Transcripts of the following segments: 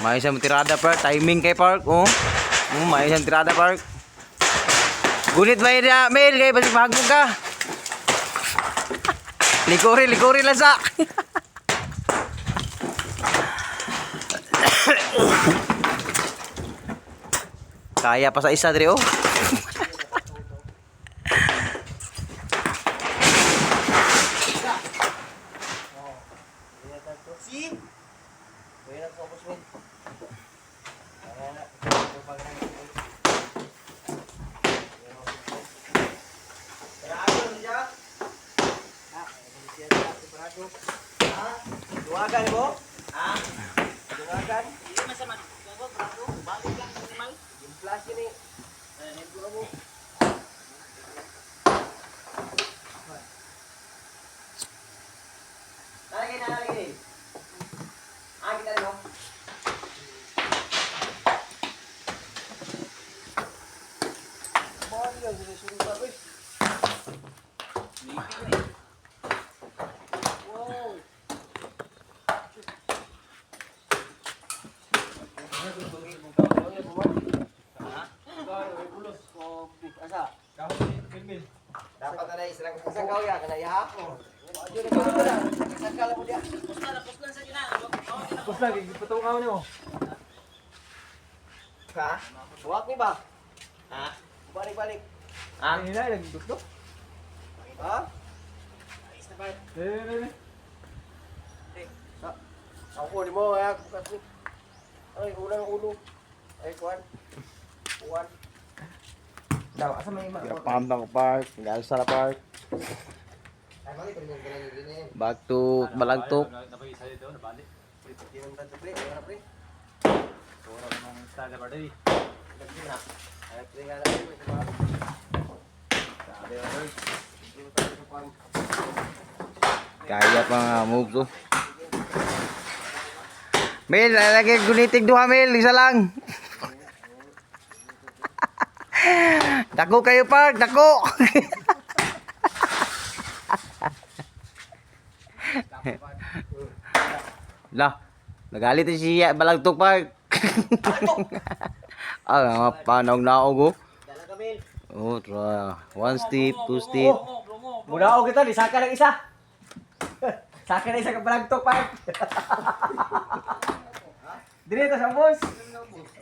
May isang tirada, Park. Timing kay Park, oh. Oh, may isang tirada, Park. Gunit ba yun, Mel? Kay basig mahagmog ka. Likuri, likuri lang sa. Kaya pa sa isa, Dre, oh. Si? Duwagan mo? Ha? Duwagan? Hindi man sa man. Balik lang sa animal. Yung flash yun eh. Mo. Nalagay na, nalagay. Ah, kita mo. Dapat na isang isang kawya kana ya. Puslan sa gina. Basta, gipatungaw nimo. Ha? Buwak ni ba? Ha? Balik balik. Ha? Ang hina, nagdukdok. Ha? Ayos na, Park. Eh, eh, eh. Ako ni mo ya bukas ni. Ay, ulang ulo. Ay, kuan. Kuan. Daw, asa may ma. Pambang Park, Galsara Park. Ay, mali pa rin yung ganun din eh. Back to Balagtok. Napag-isa dito, nabali. Di man tanto pre, wala pre. Wala namang sada ba dali. Lagi na. Ay, pre nga na pre. Sabi na pre. Di mo tayo sa farm. Kaya pa nga moves oh. Mel, lalagay gunitig duha Mel, isa lang. Dako kayo Park, dako. Lah, nagalit na si Balagtok Park. Ah, mga panaog naog oh. Dala ka, Mel. Oh, tra. One step, two step. Muna kita, di saka ng isa. Saka na isa ka balagtok pa. Dire ta sa boss.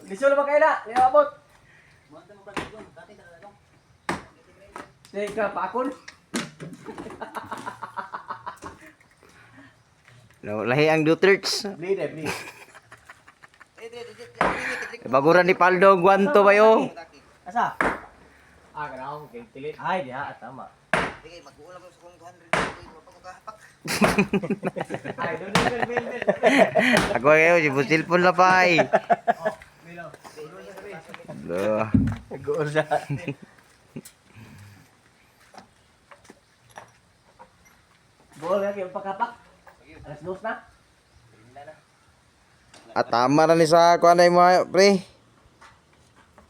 Lisod ba kayo na? Di na abot. Teka, pakon. Lahi ang Duterts. Bleed eh, bleed. Baguran ni Paldo Guanto ba yo? Asa? Ah, kana ko kay tilit. Ay, diha tama. Sige, mag-uulam ko sa kung 200. Ay, wala pa ko kahapak. Ay, doon doon doon doon. Ako kayo, si cellphone na pa ay. Duh. Nag-uur siya. Buol na kayo pagkapak. 2:00 na. At tama na ni sa kuan ay mga pre.